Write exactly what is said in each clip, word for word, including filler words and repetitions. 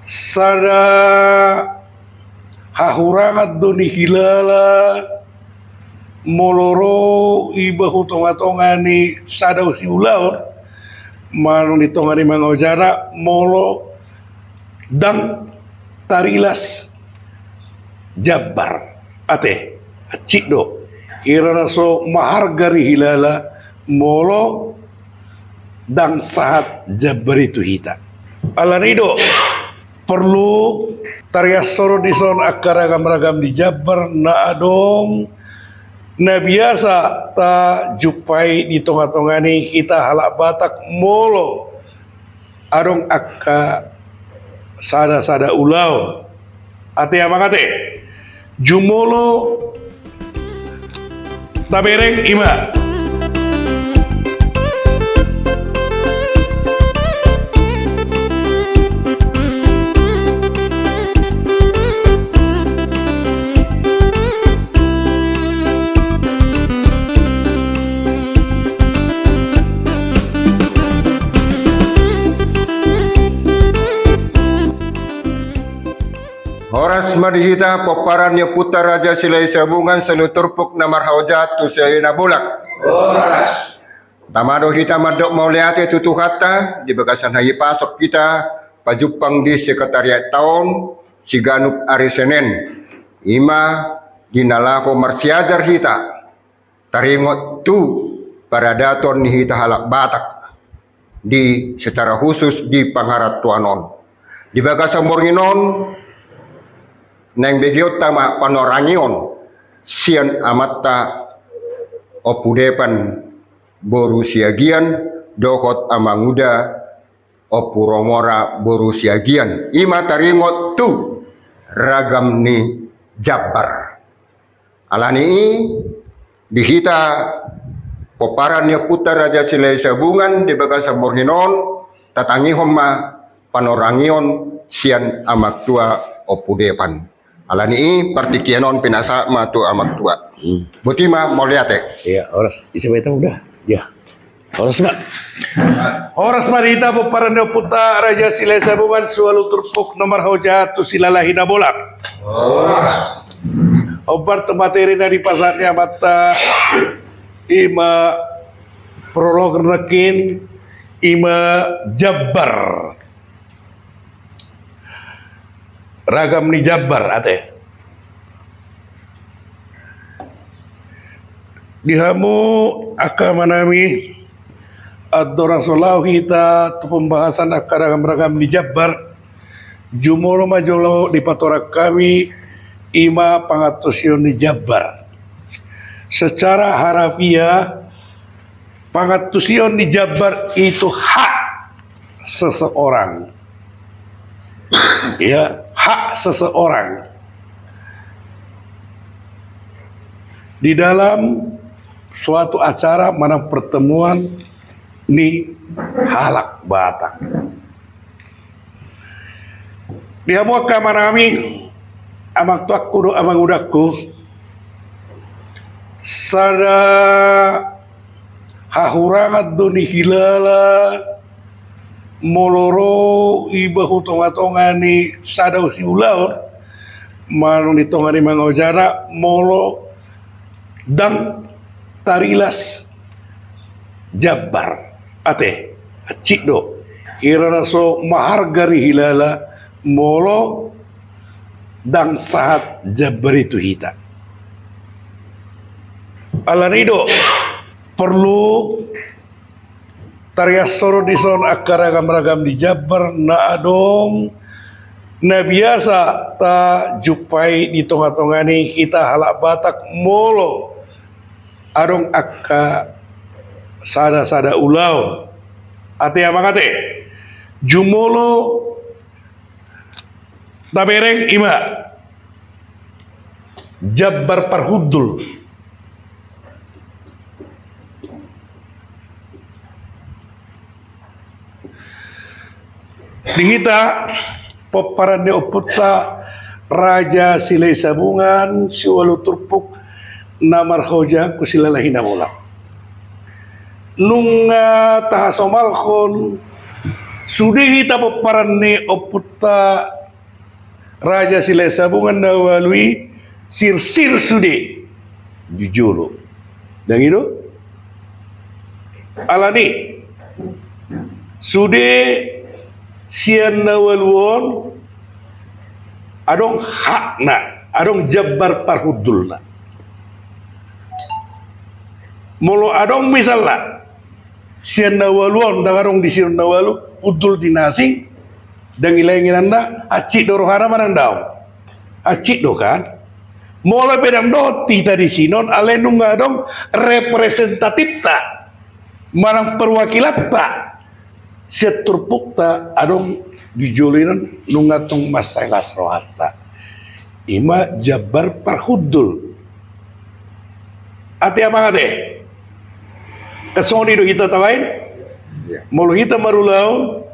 Sada hahurangan do nihilala molo ro iba hu tongatonga ni sada siulaon manang di tonga ni mangaojana molo ndang tarilas jambar. Ate, hansit do. Hira na so maharga nihilala molo ndang sahat jambar i tu hita. Alani i do porlu tariashon dison angka ragamragam ni jambar na adong na biasa tajumpai di tongatonga ni hita halak Batak molo adong angka sadasada ulaon. Ate amang ate, jumolo tabereng ima. Horas ma di hita pomparan ni ompunta Raja Silahisabungan, sialuturpuk na marhaoja tu Silalahi Nabolak. Horas. Tama do hita mandok mauliate tu Tuhanta di bagasan hahipason hita pajumpang di sekretariat taon siganup ari Senen, ima di na laho marsiajar hita taringot tu paradaton ni hita halak Batak di secara khusus di pangarantoan on. Di bagasan borngin on naeng begeonta ma panorangion sian amanta Ompu Depan boru Siagian dohot amanguda Ompu Romora boru Siagian, ima taringot tu ragam ni jambar. Alani i di hita pomparan ni ompunta Raja Silahisabungan di bagasan borngin on tatangihon ma panorangion sian amangtua Ompu Depan. Alani i partingkian on pinasahat ma tu amangtua. Hmm. Boti ma mauliate. Iya, horas. Ise ma hita udah. Iya. Horas ma. Horas ma di hita pomparan ni ompunta Raja Silahisabungan, sialuturpuk na marhaoja tu Silalahi Nabolak. Horas. Ombar tu materi na dipasahat ni amanta, ima prolog nangkin, ima jambar. Ragam ni jambar ate. Di hamu angka amanami, andorang so laho hita tu pembahasan angka ragamragam ni jambar, jumolo ma jolo dipatorang hami ima pangantusion ni jambar. Secara harafiah, pangantusion ni jambar itu hak seseorang. Ya, hak seseorang di dalam suatu acara manang pertemuan ni halak Batak. Di hamu angka amanami, amangtuangku dohot amangudangku, sada hahurangan do nihilala molo ro iba hu tongatonga ni sada siulaon manang di tonga ni mangaojana molo ndang tarilas jambar. Ate, hansit do. Hira na so maharga nihilala molo ndang sahat jambar i tu hita. Alani i do porlu tariashon dison angka ragamragam ni jambar na adong na biasa tajumpai di tongatonga ni hita halak Batak molo adong angka sadasada ulaon. Ate amang ate, jumolo tabereng ima jambar parhundul. Di hita pomparan ni ompunta Raja Silahisabungan, siualu turpuk na marhaojahan tu Silalahi Nabolak. Nunga tahasomalhon sude hita pomparan ni ompunta Raja Silahisabungan na ualu i sirsir sude di jolo. Dang i do? Alani sude sian na ualu on adong hakna, adong jambar parhundulna. Molo adong misalna sian na ualu on, dang adong di sian na ualu hundul di na asing, dang i lainginanna, hansit do rohana manang daong? Hansit do kan? Molo pe dang dohot hita di sinon, alai nunga adong representatifta manang perwakilanta sian turpukta adong di jolo i, nunga tong mansai las rohanta. Ima jambar parhundul. Ate amang ate. Kan songon i do hita tabaen. Molo hita marulaon,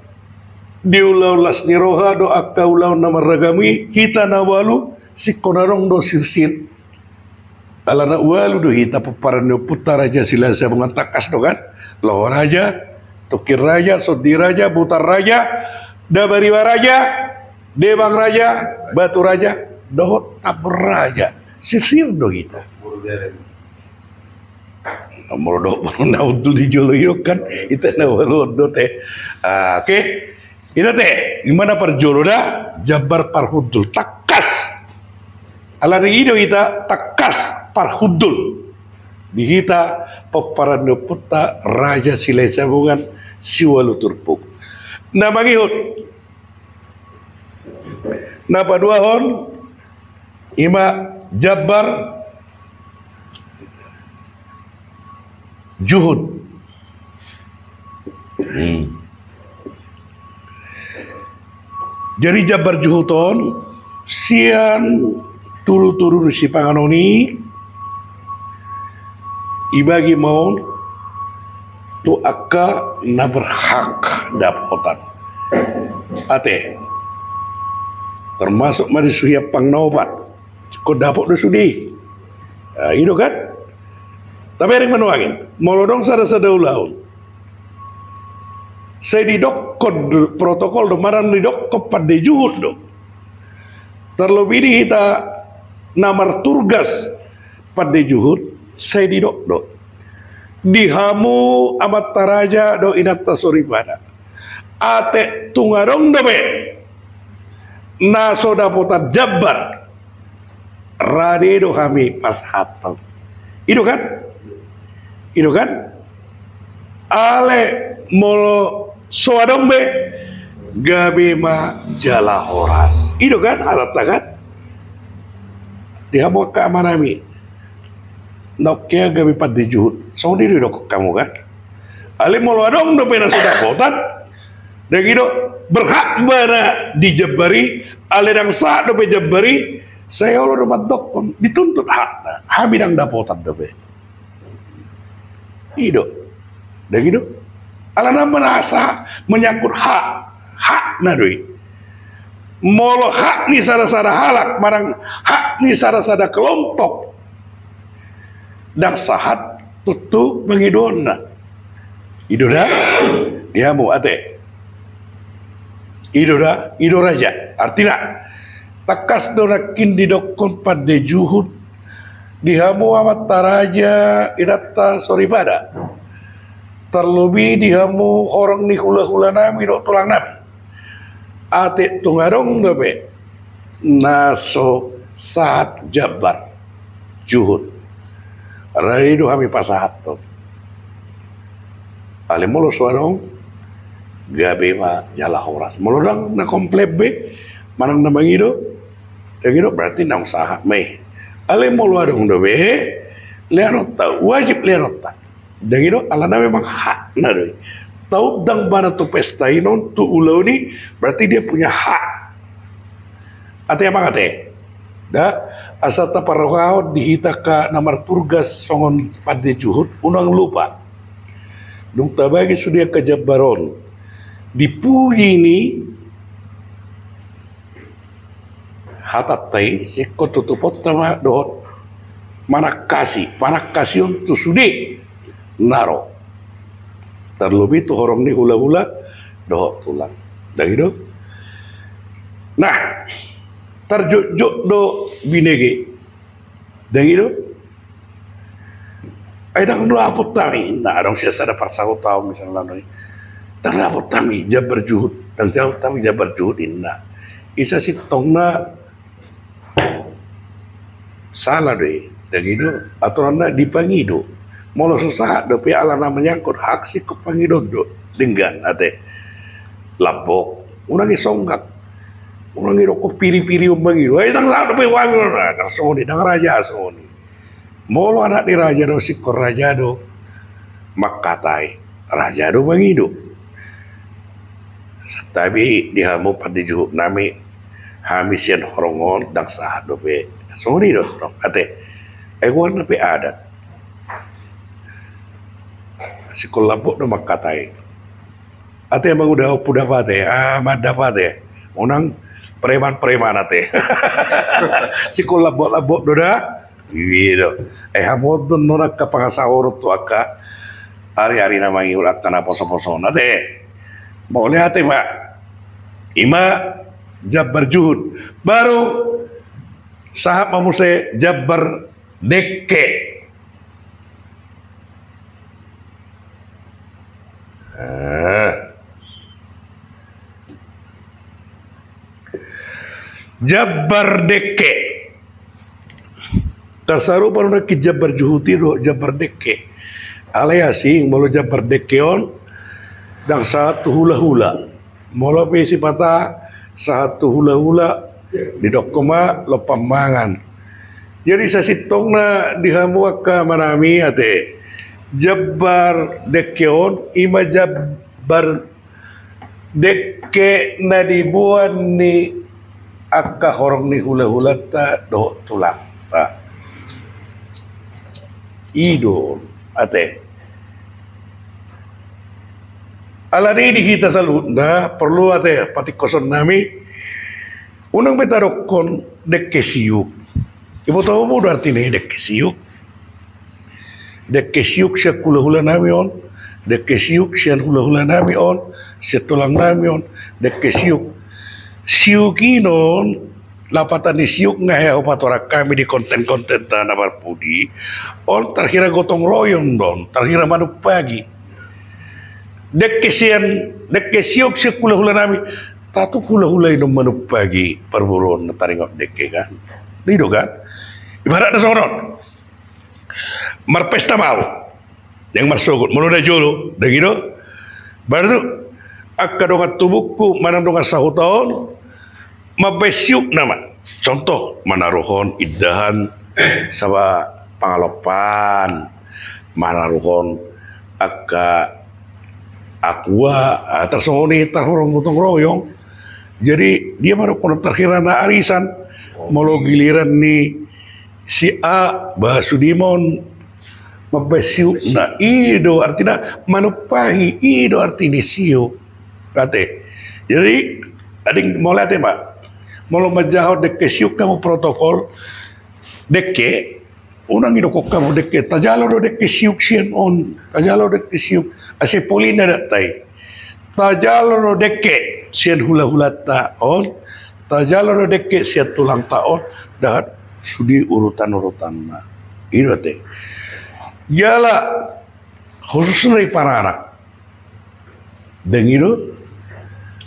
di ulaon las ni roha do angka ulaon na marragam i, hita na ualu singkon adong do sirsir. Alana ualu do hita pomparan ni ompunta Raja Silahisabungan, tangkas do kan? Laho Raja, Tungkir Raja, Sondi Raja, Butar Raja, Dabariba Raja, Demang Raja, Batu Raja, dohot Tambun Raja. Sirsir do hita. Molo dohot na hundul di jolo i do kan, hita na ualu on do te. Ah, oke. I do te, ima na parjolo da, jambar parhundul, tangkas. Alani i do hita tangkas parhundul di hita pomparan ni ompunta Raja Silahisabungan siualu turpuk. Na mangihut, na paduahon, ima jambar juhut. Hmm. Jadi jambar juhut on sian turu-turu ni sipanganon i, ibagi ma on tu angka na berhak dapotan. Ate, termasuk ma di suhi ampang na opat. Ingkon dapot do sude. Ah, i do kan? Tabereng ma nuaeng, molo adong sada-sada ulaon, sai didokkon protokol do, manang didokkon pande juhut do. Tarlobi di hita na martugas pande juhut, sai didok do. Di hamu amanta raja dohot inanta soripada, ate tung adong dope na so dapotan jambar, rade do hami pasahathon. I do kan? I do kan? Alai molo so adong be, gabe ma jala horas. I do kan hatanta kan? Di hamu angka amanami, na ongkea gabe pande juhut, songon i do didokkon hamu kan? Alai molo adong dope na so dapotan, dang i do, berhak ma na di jambar i, alai dang sahat dope jambar i, sai olo do mandokkon, dituntut hakna, hami dang dapotan dope. I do. Dang i do. Alana ma na asa menyangkut hak, hakna do i. Molo hak ni sada-sada halak manang hak ni sada-sada kelompok, dang sahat tontu pangidoonna. I do da, di hamu ate. I do da, i do raja. Artina, tangkas do nangkin didokkon pande juhut di hamu amanta raja, inanta soripada. Tarlobi di hamu horong ni hula-hulanami dohot tulangnami. Ate tung adong dope na so sahat jambar juhut, rade do hami pasahathon. Alai molo so adong, gabe ma jala horas. Molo dang na komplain be, manang na mangido, dang i do, berarti naung sahat ma i. Alai molo adong dope, leanonta, wajib leanonta. Dang i do, alana memang hakna do i. Taundang ibana tu pesta i non, tu ulaon i, berarti dia punya hak. Ate amang ate. Da, asa taparrohahon di hita angka na martugas songon pande juhut, unang lupa. Dung tabagi sude angka jambar on, di puji ni hatanta i, singkon tutuponta ma dohot manangkasi, panangkasion tu sude na ro. Tarlobi tu horong ni hula-hula dohot tulang. Dang i do? Nah, Tarjotjot do binege. Dang i do? Ai dang dapot hami, na adong sian sada parsahutaon misalna do i. Dang dapot hami jambar juhut, dang dapot hami jambar juhut inna. Isa sintongna sala do i, dang i do? Aturanna dipangido. Molo so sahat dope ala na manyangkut hak singkop pangidoon do. Denggan ate. Lambok. Unang i songgak. Unang i dokkon piripiri on mangido. Ai dang sahat dope hami, dang songon i, dang raja songon i. Molo anak ni raja do, singkop raja do mangkatai, raja do mangido. Santabi di hamu panjuhut nami, hami sian horong on dang sahat dope songon i do tong ate. Ai goarna pe adat. Singkop lambok do mangkatai. Ate mangudahon pu dapate, ah, mandapate. Unang preman-preman ate. Singkop lambok-lambok do da. I do. Eh, hamu on do na angka pangasahon tu angka ari-ari na mangihut angka na poso-poso on ate. Mauliate ma. Ima jambar juhut. Baru sahat ma muse jambar dekke. Ah. Jambar dekke. Tarsarupa do nangkin jambar juhut i dohot jambar dekke. Alai asing molo jambar dekke on dang sahat tu hula-hula. Molo pe sipata sahat tu hula-hula, didok ma lompan mangan. Jadi sasintongna di hamu angka amanami ate, jambar dekke on ima jambar dekke na diboan ni angka horong ni hula-hulanta dohot tulangta. I do ate. Alani i di hita saluhutna porlu ate patingkoson nami. Unang be tadokkon dekke siuk. Iboto hamu do artina i dekke siuk? Dekke siuk sian hula-hula nami on, dekke siuk sian hula-hula nami on, sian tulang nami on, dekke siuk. Siuk i non, lapatan ni siuk nga hea hupatorang hami di konten-kontenta na marpudi on, tarhira gotong royong do on, tarhira manumpagi. Dekke sian, dekke siuk sian hula-hula nami, tatu hula-hula i do manumpagi parboruon na taringot dekke kan. I do kan? Ibaratna songon on. Marpesta ma au. Yang marsogot, molo na jolo, dang i do? Baru tu, angka dongan tubungku, manang dongan sahuta on, mambaen siukna ma. Contoh, manaruhon indahan, saba pangalompan, manaruhon angka aqua, ah, tarsongon i tarhurung gotong royong. Jadi, dia manaruhon tarhira na arisan, molo giliran ni si A, bah, sude ma on mambaen siukna, i do artina manumpahi, i do arti ni siuk. Ate. Jadi, ading molo ate ma. Molo manjahahon dekke siuk hamu protokol, dekke, unang idokkon hamu dekke, tajalo do dekke siuk sian on, tajalo dekke siuk, asa polina datta i. Tajalo do dekke sian hula-hulanta on, tajalo do dekke sian tulangta on, dahat sude urutan-urutanna. I do ate. Jala, khususna di paranak. Dang i do?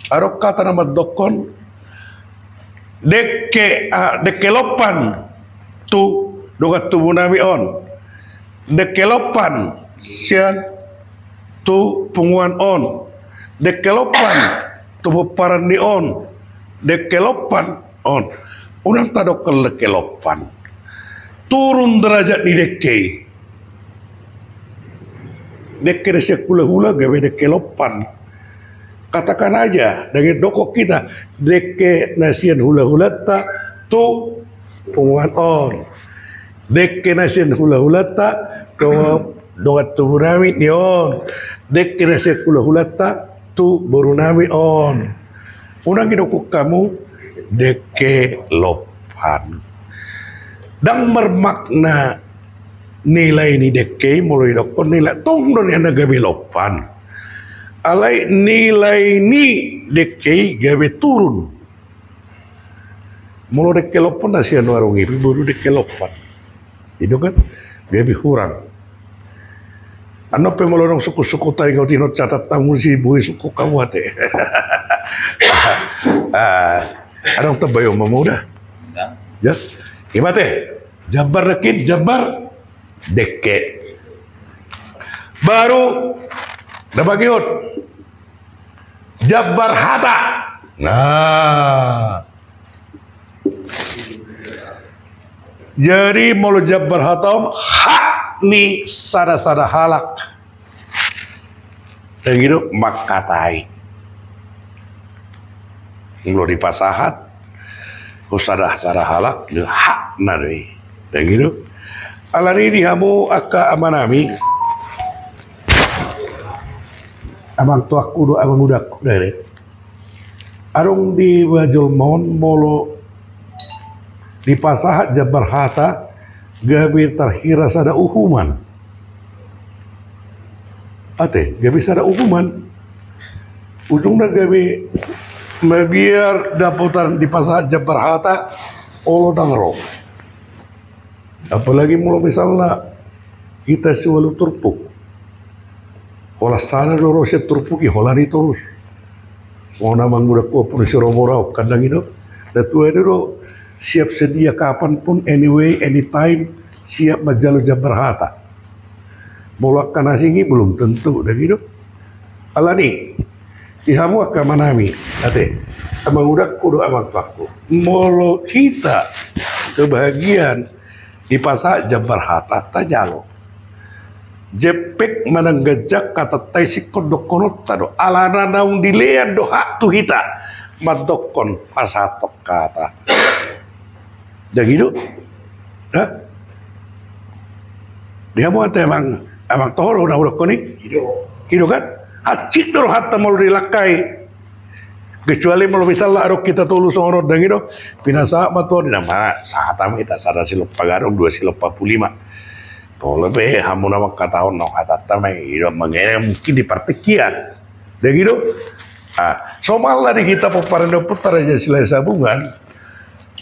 Adong hata na mandokkon, dekke, ah, dekke lompan tu dongan tubu nami on. Dekke lompan sian tu punguan on. Dekke lompan tu pomparan ni on. Dekke lompan on. Unang tadokkon dekke lompan. Turun derajat ni dekke i. Dekke na sian hula-hula gabe dekke lompan. Katakan aja, dang i dokkon hita, dekke na sian hula-hulanta tu punguan on. Dekke na sian hula-hulanta tu dongan tubu nami ni on. Dekke na sian hula-hulanta tu boru nami on. Unang idokkon hamu dekke lompan. Dang marmakna nilai ni dekke i molo idokkon nilai, tong do nian na gabe lompan. Alai nilai ni dekke i gabe turun. Molo dengke lompan na sian warung i pe boru dengke lompan. I do kan? Gabe hurang. Annon pe molo adong sungkun-sungkun taringot i, catat hamu disi, boi sungkun hamu ate. Ah, adong tambai on ma muda. Ya. Ima ate. Jambar nangkin, jambar dengke. Baru na mangihut. Jambar hata. Nah. Jadi molo jambar hata on hak ni sada-sada halak. Dang i do, mangkatai. Molo dipasahat tu sada-sada halak, hakna do i. Dang i do. Alani di hamu angka amanami, amang toangku dohot amang udangku, dang i do. Adong di ba jolma on molo dipasahat jambar hata gabe tarhira sada uhuman. Ate, gabe sada uhuman. Ujungna gabe mabiar dapotan dipasahat jambar hata, olo dang ro. Apalagi molo misalna hita siualu turpuk. Holan sada do ro sian turpuk i, holan i torus. Songon na mangudangku ompung ni si Romora on kan, dang i do. Na tua i do, siap sedia kapan pun, anyway, anytime, siap manjalo jambar hata. Molo angka na asing i belum tentu, dang i do. Alani, di hamu angka amanami, ate, amang udangku dohot amang toangku. Molo hita kebahagiaan dipasahat jambar hata, tajalo. Jempek manang ganjang hatanta i, singkop dohononta do. Alana naung dilean do hak tu hita mandokkon pasahathon hata. Dang i do? Hah? Di hamu ate amang, amang toho do na hudokkon i? I do. I do kan? Hansit do rohanta molo dilangkai. Kecuali molo misalna adong hita tolu songon on, dang i do, pinasahat ma tu on, na ma sahat ma hita sada silompa gadong, dua silompa puli ma. Tole pe hamu na mangkatahon, naung hatanta ma i, i do mangehe mungkin di partingkian. Dang i do? Ah, somalna di hita pomparan ni ompunta Raja Silahisabungan,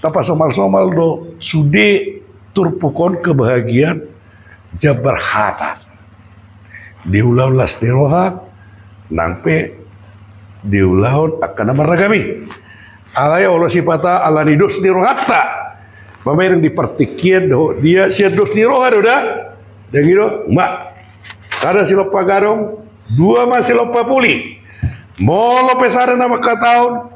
tapasomal-somal do sude turpuk on kebahagiaan jambar hata. Di ulaon las ni roha, nang pe di ulaon angka na marragam i. Alai olo sipata alani dos ni rohanta. Mamereng di partingkian dohot dia sian dos ni roha do da. Dang i do, ma. Sada silompa gadong, dua ma silompa puli. Molo pe sada na mangkatahon,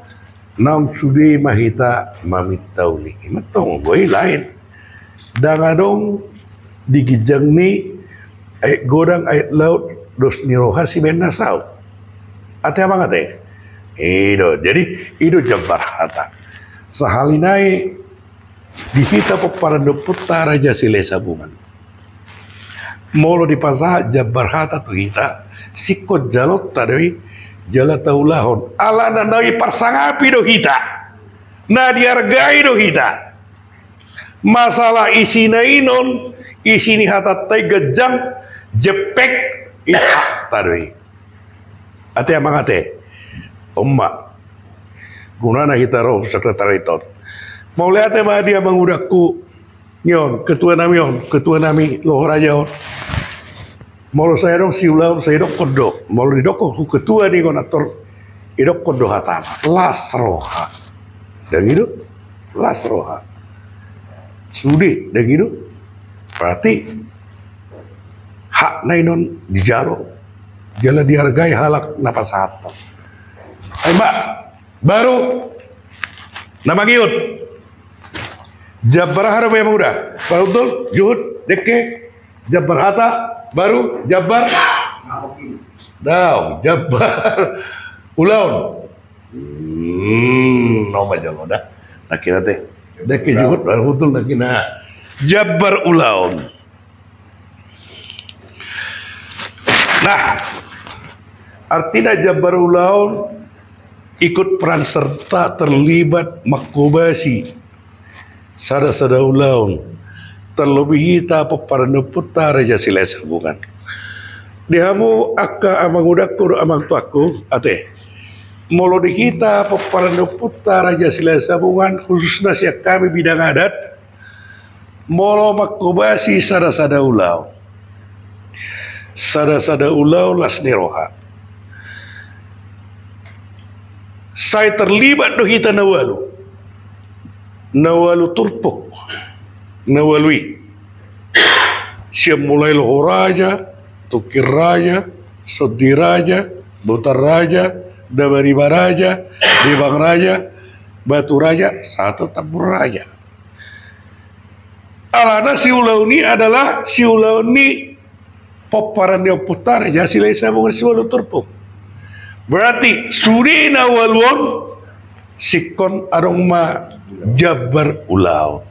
naung sude ma hita maminta uli. Ima tong, boi lain. Dang adong di ginjang ni aek godang aek laut dos ni roha sibaen na saut. Ate amang ate. I do, jadi i do jambar hata. Sahali nai di hita pomparan ni ompunta Raja Silahisabungan. Molo dipasahat jambar hata tu hita, singkop jalonta do i, jala taulahon. Alana na diparsangapi do hita. Na diargai do hita. Masalah isi na inon, isi ni hatanta i ganjang, jempek, i hakta do i. Ate amang ate. On ma. Gunana hita ro sekretariat on. Mauliate ma di amang udangku. Ni on, ketua nami on, ketua nami Loho Raja on. Molo sai adong siulaon, sai idokkon do. Molo didokkon tu ketua ni on, ator idokkon do hatana. Las roha. Dang i do? Las roha. Sude, dang i do? Berarti hakna inon dijalo. Jala diargai halak na pasahathon. Ima, baru na mangihut. Jambar aha do pe amang uda? Parhundul, juhut, dengke, jambar hata, baru jambar, daong, jambar ulaon. Hmm, nunga jalo da. Nangkin ate. Dengke, juhut, parhundul, nangkin na jambar ulaon. Nah, artina jambar ulaon ikut peran serta terlibat mangkobasi sada-sada ulaon, terlebih hita pomparan ni ompunta Raja Silahisabungan. Di hamu angka amang udangku dohot amang tuangku, ate. Molo di hita pomparan ni ompunta Raja Silahisabungan, khususna sian hami bidang adat, molo manghobasi sada-sada ulaon, sada-sada ulaon las ni roha, sai terlibat do hita na ualu, na ualu turpuk, na ualu i. Sian mulai Loho Raja, Tungkir Raja, Sondi Raja, Botar Raja, Dabariba Raja, Debang Raja, Batu Raja, sahat tu Tambun Raja. Alana siulaon i adalah siulaon ni pomparan ni ompunta Raja Silahisabungan siualu turpuk. Berarti sude na ualu on, singkon adong ma jambar ulaon.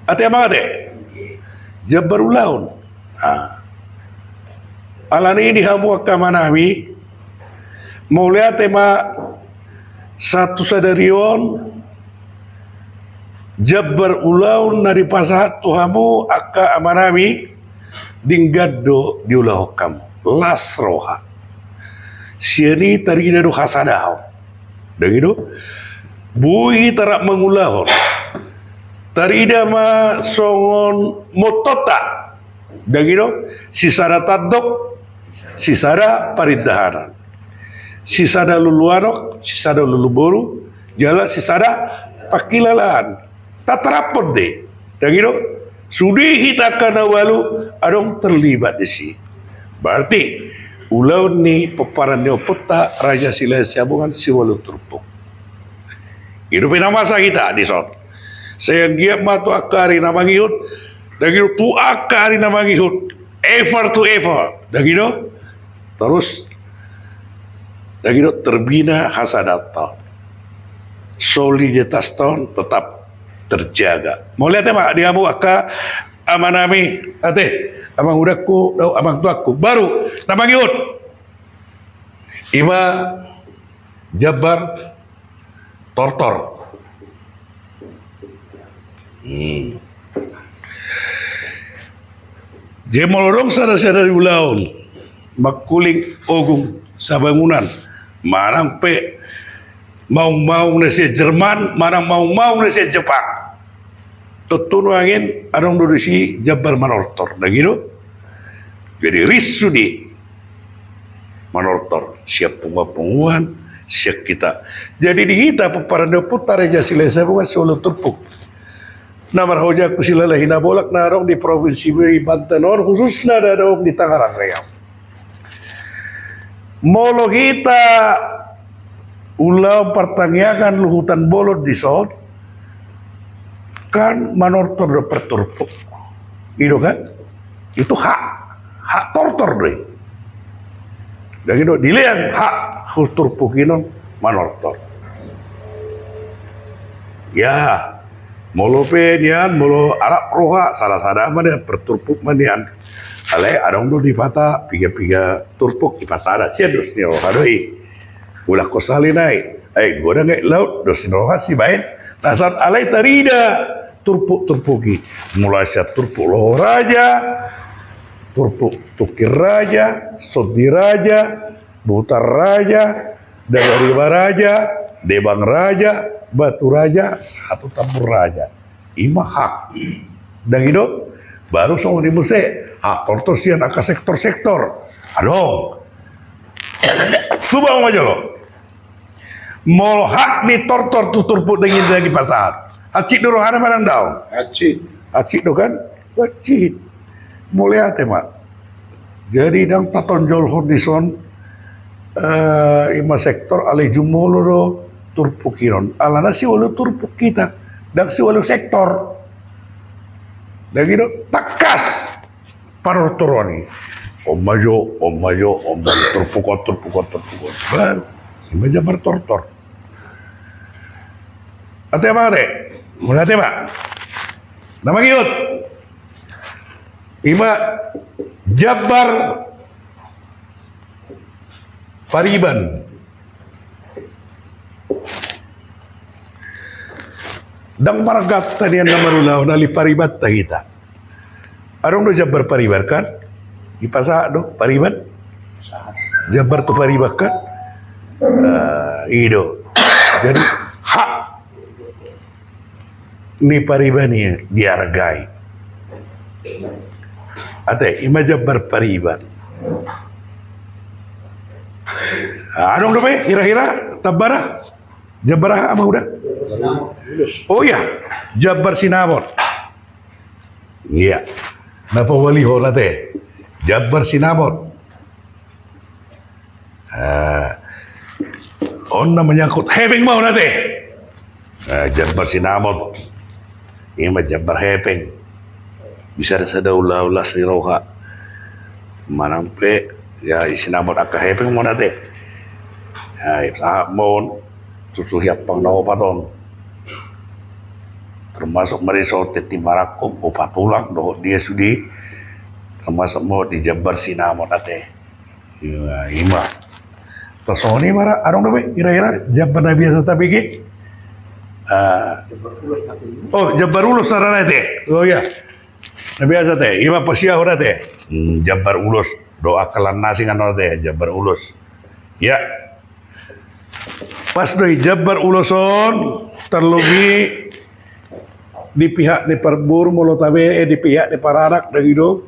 Ate amang ate? Jambar ulaon. Nah. Alani i di hamu angka amanami, mauliate ma sahat tu sadari on, jambar ulaon na dipasahat tu hamu angka amanami, denggan do diulahon hamu. Las roha. Sian i tarida do hasadaon. Dang i do? Boi hita rap mangulahon. Tarida ma songon mottonta. Dang i do? Sisada tandok, sisada parindahanan. Sisada lulu anak, sisada lulu boru, jala sisada pangkilalaan. Tataraphon do i. Dang i do? Sude hita angka na ualu adong terlibat disi. Berarti ulaon ni pomparan ni ompunta Raja Silahisabungan siualu turpuk. I dope na masa hita dison. Sai anggiat ma tu angka ari na mangihut, dang i do, tu angka ari na mangihut, ever to ever, dang i do? Torus, dang i do, terbina hasadaonta on. Solidaritas on tetap terjaga. Mauliate ma di hamu angka amanami, ate, amangudangku dohot amangtuangku. Baru na mangihut, ima jambar tortor. Hmm. Jadi molo adong sada-sada ulaon mangkuling ogung sabangunan, manang pe maung-maung na sian Jerman, manang maung-maung na sian Jepang, tontu nuaeng adong do disi jambar manortor, dang i do? Jadi ris sude manortor sian punguan-punguan, sian hita. Jadi di hita pomparan ni ompunta Raja Silahisabungan siualu turpuk, na marhojangku Silalahi Nabolak na adong di provinsi Banten on, khususna na adong di Tangerang Riau. Molo hita ulaon partangiangan luhutan bolon dison, kan manortor do parturpuk. I do kan? Itu hak, hak tortor do i. Dang i do, dilean hak turpuk i on manortor. Ya, molo pe nian, molo arap roha, sada-sada ma nian, parturpuk ma nian. Alai adong do di hata piga-piga turpuk dipasada, sian dos ni roha do i. Ulakkon sahali nai, ai godang aek laut, dos ni roha sibaen. Na sahat alai tarida turpuk-turpuk i. Mulai sian turpuk Loho Raja, turpuk Tungkir Raja, Sondi Raja, Botar Raja, Dabariba Raja, Debang Raja, Batu Raja, sahat tu Tambun Raja. Ima hak. Dang i do? Baru songon i muse hak tortor sian angka sektor-sektor. Adong. Coba ma jolo. Molo hak ni tortor tu turpuk dang i, dang i pasahat, hansit do rohana manang daong? Hansit. Hansit do kan? Hansit. Mauliate ma. Jadi dang tatonjolhon dison, eh, ima sektor, alai jumolo do turpuk i on. Alana siualu turpuk hita, dang siualu sektor. Dang i do? Tangkas panortoron i. On ma jo, on ma jo, on ma jo, turpuk on, turpuk on, turpuk on. Baru ima jambar tortor. Ate ma ate. Mauliate ma. Na mangihut. Ima jambar pariban. Dang marganta nian na marulaon, alai paribanta hita. Adong do jambar pariban kan? Dipasahat do pariban. Jambar tu pariban kan? Eh, i do. Jadi hak ni pariban i dihargai. Ate, i ma jambar pariban. Ah, adong dope hira-hira tambana? Jambar aha, Amang Uda? Oh iya, jambar sinamot. Iya. Na paualihon ate, jambar sinamot. Ah, on na manyangkut hepeng ma on ate. Ah, jambar sinamot. I ma jambar hepeng. Bisa do sada ulaon las ni roha. Manang pe, ya, i sinamot angka hepeng ma on ate. Ya, sahat ma on tu suhi ampang na opat on. Termasuk ma dison tintin marangkup, upa tulang dohot dia sude. Termasuk ma on di jambar sinamot ate. Ima, ima. Tarsongon i ma ra, adong dope hira-hira jambar na biasa tabege? Ah. Oh, jambar ulos sada na ate. Oh iya. Na biasa ate, ima pasiahon ate. Hmm, jambar ulos. Dohot angka lan na asing annon ate, jambar ulos. Ya. Pas do i jambar ulos on, tarlobi di pihak ni parboru molo tabe, eh, di pihak ni paranak, dang i do.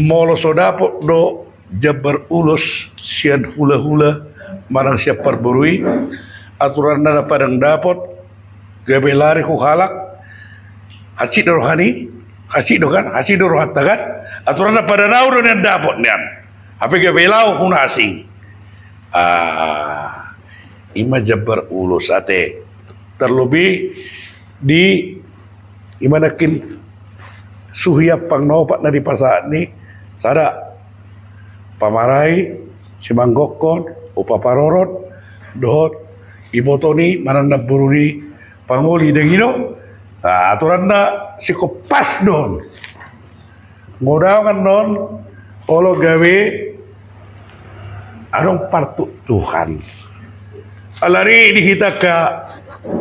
Molo so dapot do jambar ulos sian hula-hula manang sian parboru i, aturanna na padan dapot gabe lari hu halak, hansit do rohani, hansit do kan, hansit do rohanta kan, aturanna padan au do nian dapot nian. Hape gabe laho hu na asing. Ah, ima jambar ulos ate. Tarlobi di ima nangkin suhi ampang na opat na dipasahat ni, sada, pamarai, simanggokkon, upa parorot, dohot iboto ni manang namboru ni pangoli, dang i do. Ah, aturanna singkop pas do on. Godang annon olo gabe adong partuktukan. Alani di hita angka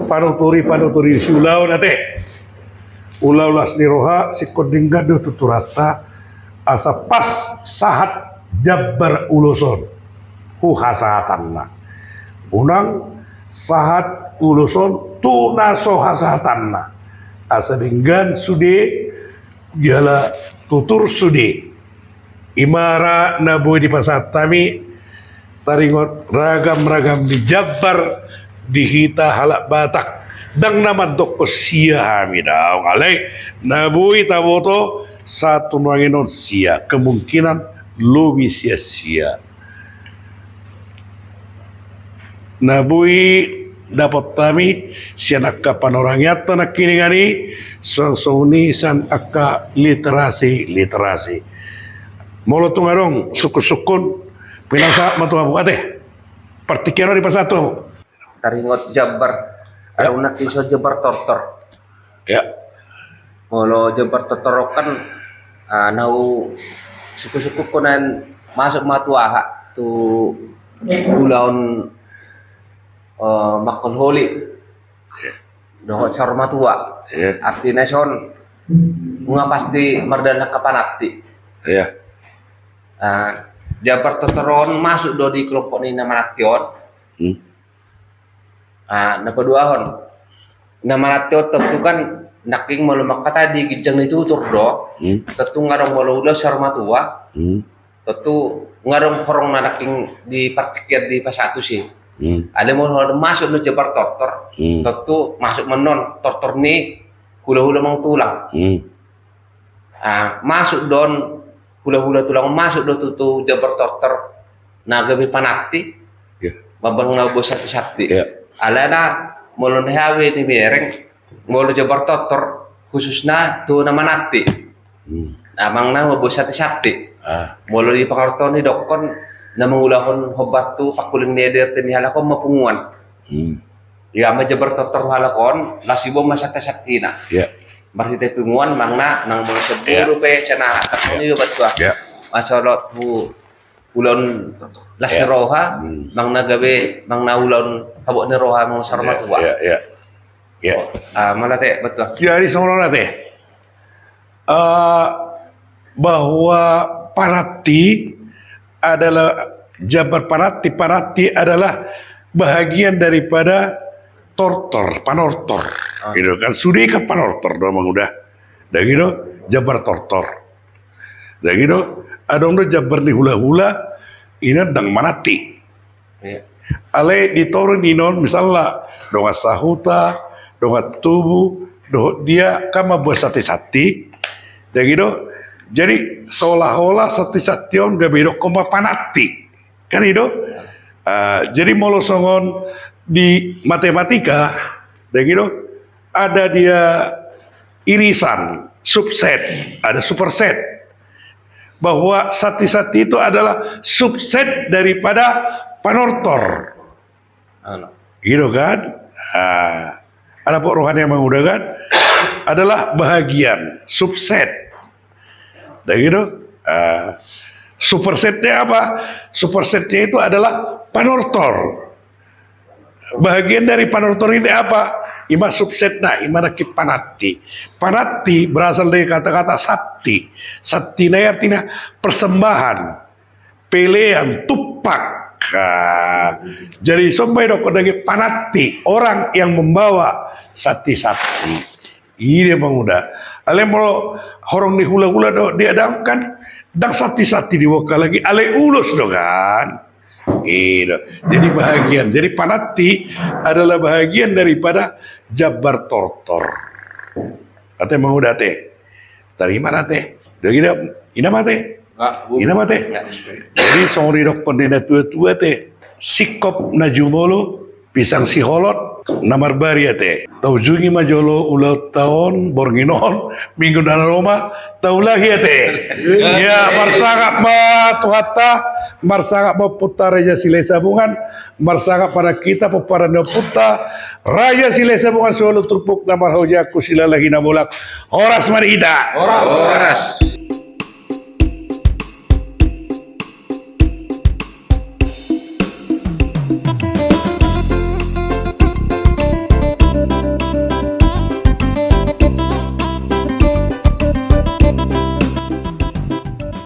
panuturi-panuturi siulaon ate. Ulaon las ni roha singkop denggan do tuturanta asa pas sahat jambar ulos on. Hu hasahatanna. Unang sahat ulos on tu na so hasahatanna. Asa denggan sude jala tutur sude. Ima ra na boi dipasahat hami taringot ragam-ragam ni jambar di hita halak Batak. Dang na mandokkon sia hami daong, alai na boi taboto sahat tu nuaeng on sia, kemungkinan lobi sia-sia. Na boi dapot hami sian angka panorangianta nangkiningan i, songon i sian angka literasi-literasi. Molo tung adong sungkun-sungkun, pinasahat ma tu hamu ate. Partingkian on dipasahat tu hamu. Taringot jambar, ya, adong nangkin so jambar tortor. Ya. Molo jambar tortor on kan, ah, na husungkun-sungkunhon, masuk ma tu aha, tu ulaon, eh, mangkolholi. Ya. Dohot saur matua. Ya. Artina dison nunga pasti mardalan angka pananti. Ya. Ah, jambar tortor on masuk do di kelompok ni na mananti on. Hmm. Ah, na paduahon, na mananti on tontu kan nangkin molo mangkatai di ginjang ni tutur do. Hmm. Tontu nga adong molo ulaon saur matua. Hmm. Tontu nga adong horong na nangkin di partingkian dipasahat tusi. Hmm. Alai molo masuk do jambar tortor. Hmm. Tontu masuk ma annon tortor ni hula-hula mangutulang. Hmm. Ah, masuk do on hula-hula tulang, masuk do tu, tu jambar tortor na gabe pananti. Ya. Mambahen na mamboan santi-santi. Ya. Alana molo na hea be nibereng, molo jambar tortor khususna tu na mananti. Hmm. Amang na mamboan santi-santi. Ah. Molo di pangartoan ni dokkon na mangulahon hombar tu pangkuling ni adrt ni halak on ma punguan. Hmm. Ia ma jambar tortor halak on, laos diboan ma santi-santina. Ya. Marhite punguan, amang na, nang molo sian boru pe, sian aha, tarsongon i do bantuan. Ya. Masolot tu ulaon las ni roha, hmm, amang na gabe, amang na ulaon habot ni roha, amang saur matua. Ya, ya, ya. Ya. Ah, molo ate, bantuan. Jadi songon on ate. Eh, bahwa pananti adalah Jambar pananti, pananti adalah bahagian daripada tortor, panortor. Gitu kan, sude kan panortor do, Amang Uda. Dang i do, jambar tortor. Dang i do, adong do jambar ni hulahula, ina dang mananti. Alai di toru ni on, misalna dongan sahuta, dongan tubu, dohot dia kan mambuat santisanti. Dang i do, jadi seolah-olah santisanti on gabe didokkon ma pananti. Kan i do? Ah, jadi molo songon di matematika, dang i do, ada dia irisan, subset, ada superset. Bahwa santisanti itu adalah subset daripada panortor. Gitu kan? Ah, ada pok rohani, Amang Uda, kan? Adalah bahagian, subset. Dang i do. Ah, supersetnya apa? Supersetnya itu adalah panortor. Bahagian dari panortor ini apa? Ima subsetna, ima nangkin pananti. Pananti berasal dari kata-kata santi. Santi na artinya persembahan, pelean, tumpak. Ah, jadi songon i do, dang i, pananti, orang yang membawa santisanti. I do, Amang Uda. Alai molo horong ni hulahula dohot dia, dang, kan dang santisanti diboan halak i, alai ulos do kan. I do. Jadi bahagian. Jadi pananti adalah bahagian daripada jambar tortor. Ate, Amang Uda, ate. Tarima, ate. Dang i do, ina ma, ate. Ina ma, ate. Jadi songon didokkon ni na tuatua, ate. Singkop na jumolo, pisang siholot na marbari, ate. Taujungi ma jolo ulaonta on, borngin on, minggu na ro ma taulahi, ate. Ya, marsangap ma Tuhanta, marsangap ma Ompunta Raja Silahisabungan, marsangap ma hita pomparan ni Ompunta Raja Silahisabungan, siualu turpuk na marhojak tu Silalahi Nabolak. Horas ma di hita. Horas.